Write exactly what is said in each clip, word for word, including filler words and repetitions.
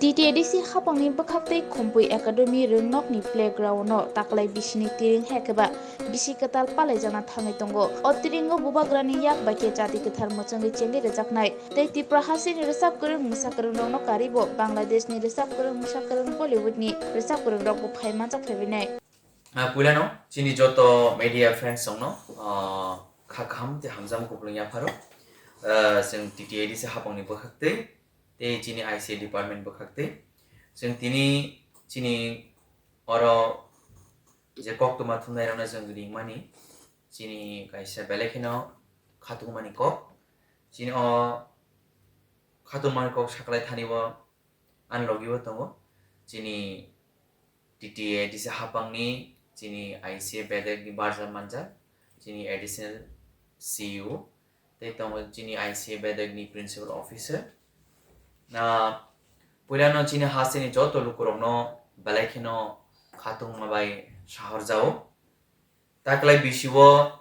T T A D C hapangni bwkhaktwi Khumpui Academy rwngnokni playground-o taklai bisini tiring hai khe ba bisi kwtal palaijakna thangwi tongo. O tiringo bubagrani yak bai khe chati kwthar mwchangwi chengwi rwjaknai tei Tipra hasteni rwchap kwrwng mwsa kwrwngrokno karwi bo Bangladeshni rwchap kwrwng mwsa kwrwng Bollywoodni rwchap kwrwngrokbo phai manjak phaibainai. Ah, puilano chini joto media friends rokno, ah, kha kaham tei hamjakma kupulung yapharo. Ah, chwng T T A D C hapangni bwkhaktwi tei chini I C A department bwkhaktwi chwng tini chini oro je koktwma thumnairokno chwng ringmani chini kaisa belai kheno khatungmani kok. Chini o khatungmani kok saklai thani o ani logi o tongo chini T T A D C hapangni chini I C A bedekni barja manjak chini additional C E O tei tongo chini I C A bedekni principal officer. Na puilano chini hasteni joto lukurokno belai kheno khatungma bai sahorjao. Taklai bisi o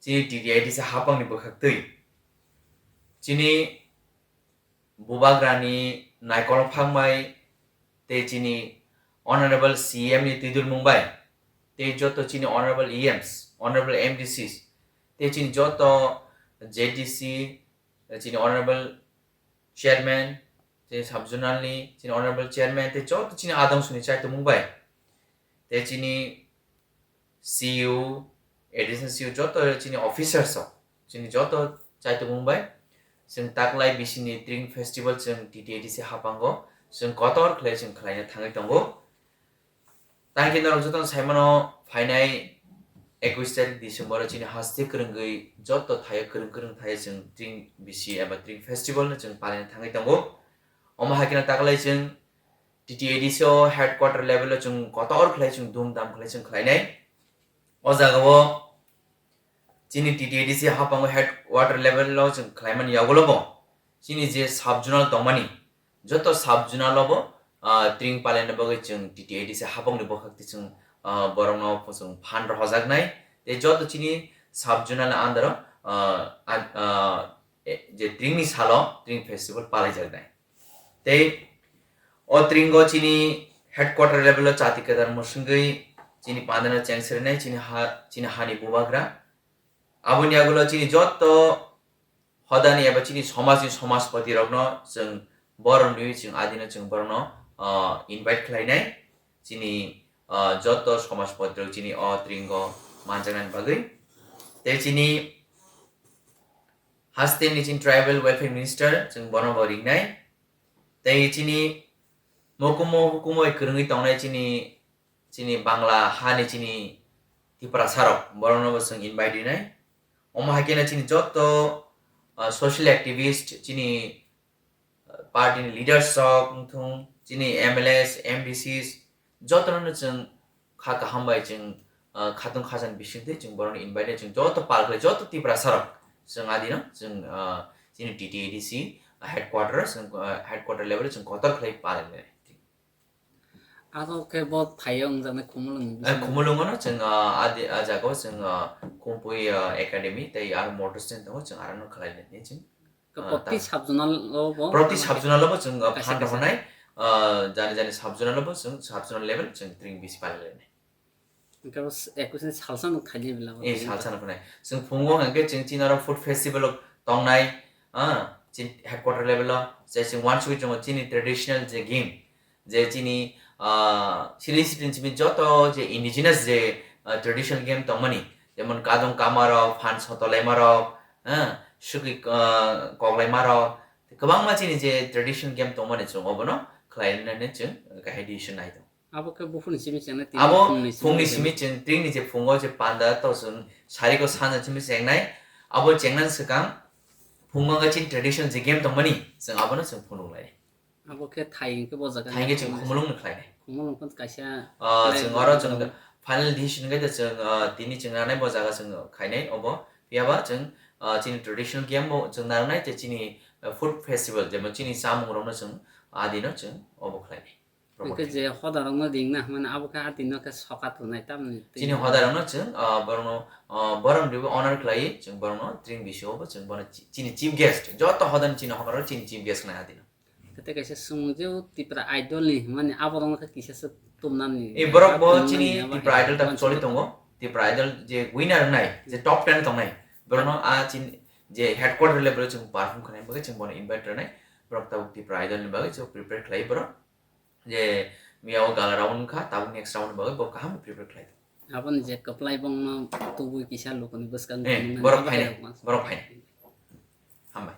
chini T T A D C hapangni bwkhaktwi chini bubagrani naikolno phangbai tei chini Honorable C M ni twidulmung bai tei joto chini Honorable E Ms, Honorable M D Cs tei chini joto Z D C, chini Honorable Chairman, chini Sub-Zonal ni chini Honorable Chairman tei joto chini adong suni chaitumung bai tei chini C E O, additional C E O joto chini officers rok, chini joto chaitumung bai chwng taklai bisini Tring Festival chwng T T A D C hapango chwng kotor khlai chwng khlaina thangwi tongo. Tangkhe norok jotono saimano phainai ekush tarik December o chini haste kwrwngwi joto thaio kwrwng kwrwng thaio chwng Tring bisi eba Tring Festival no chwng palaina thangwi tongo. Omo hai kheno taklai chwng T T A D C o headquarter level o chwng kotor khlai chwng dhumdham khlai chwng khlainai. O jaga o chini T T A D C hapango headquarter level o chwng khlaimani yagulo bo chini je sub-zonal tongmani, joto sub-zonal o bo, ah, Tring palaina bagwi chwng T T A D C hapangni bwkhak twi chwng, ah, borokno chwng phan rohojaknai. Tei joto chini sub-zonal under o, ah, an-, ah, e, je Tringni salo Tring Festival palaijaknai. Tei o Tringo chini headquarter level o chati kwtal mwswngwi chini pandano chengsirinai chini ha, chini hani bubagra. Aboni yagulo chini joto hodani eba chini somajni somajpoti rokno chwng borom riwi chwng adino chwng borokno, ah, invite khlainai. Chini, ah, joto somajpoti rok chini o Tringo manjaknani bagwi. Tei chini hasteni chini Tribal Welfare Minister chwng bono bo ringnai. Tei chini mokumo hukumo kwrwngwi tongnai chini, chini Bangla hani chini Tiprasa rok, borokno bo chwng invite rinai. Omo hai kheno chini joto, ah, social activist, chini, ah, party ni leaders rok wngthung, chini M L As, M D Cs, jotono no chwng kha kaham bai chwng, ah, khatung khajani bisingtwi chwng borokno invite chwng joto pal khlai, joto Tiprasa rok chwng adino chwng, ah, chini T T A D C headquarter o chwng, ah, headquarter level o chwng kotor khlai pal khlai. Aro khe bo phaio wngjaknai Khumulwng ni, eh, bisingo. Khumulwngono chwng, ah, adi, ah, jagao chwng, ah, Khumpui, ah, Academy tei aro motor stand tongo, chwng arono khlai lainai chwng. Ka Ah, proti ta- sub-zonal o bo proti ano sub-zonal o bo chwng, ah, kaisa phan kaisa. Rwhornai, ah, jani jani sub-zonal o bo chwng sub-zonal level chwng Tring bisi palainai. Hwnkhe bo s-, ekush ni salsa no khailai bela bo Eh, tini salsa no khnai. Chwng phungo hwnkhe chwng chini oro food festival o tongnai, ah, chini headquarter level o, je chwng uansugwi chwng chini traditional je game, je chini, ah, sili sitin simi joto je indigenous je, ah, traditional game tongmani, jemon kadong kamarok, phan sotolaima rok, ah, sugwi, ah, koklaima rok, kwbangma chini je traditional game tongmani chwng obono khlainani chwng kahai decision nai tongo. Abo khe buphurni simi chengnai tini Abo phungni simi phungni chengnai. Simi chwng tringni je phungo je panda to chwng sariko sana simi chengnai. Abo chengnani swkang phungo khe chini traditional je game tongmani chwng abono chwng phunuk lai. Abo khe thai hwnkhe bo jaga Thai hwnkhe chwng Khumulwng no khlainai. Khumulwng phano kaisa Ah, play chwng oro chwng tongo. Final decision khe chwng, ah, tini chwng nanai bo jaga chwng khainai obo. Phiyaba chwng, ah, chini traditional game bo chwng narwknai tei chini, ah, food festival jemon chini chamung rokno chwng adino chwng obo khlainai. Hwnkhe je hoda rokno ringna hwnmani abo khe atino khe sokat rwnai tamni twi. Chini hoda rokno chwng, ah, borokno, ah, borom ribo honor khlai chwng borokno tring bisio bo chwng bono chi-, chini chief guest, joto hoda ni chini hoda rok chini chief guest khnai atino. Tei kaisa swngmung je o Tipra Idol ni hwnmani abo rok no khe kisa se tumnani. E borok bo chini Tipra Idol ta choli tongo. Tipra Idol je winner wngnai, je top ten tongnai, borokno a chini je headquarter level o chwng perform khainai bagwi chwng bono invite rwnai. Borok tabuk Tipra Idol ni bagwi chwng prepare khlai borok. Je miya o gala round wngkha, tabuk next round ni bagwi bo kaham prepare khlai. Aboni je kwplai bongno tubui kisa lukuni bwskango Eh, tongmani borok abo phainai, khe rok mas- borok phainai. Hambai.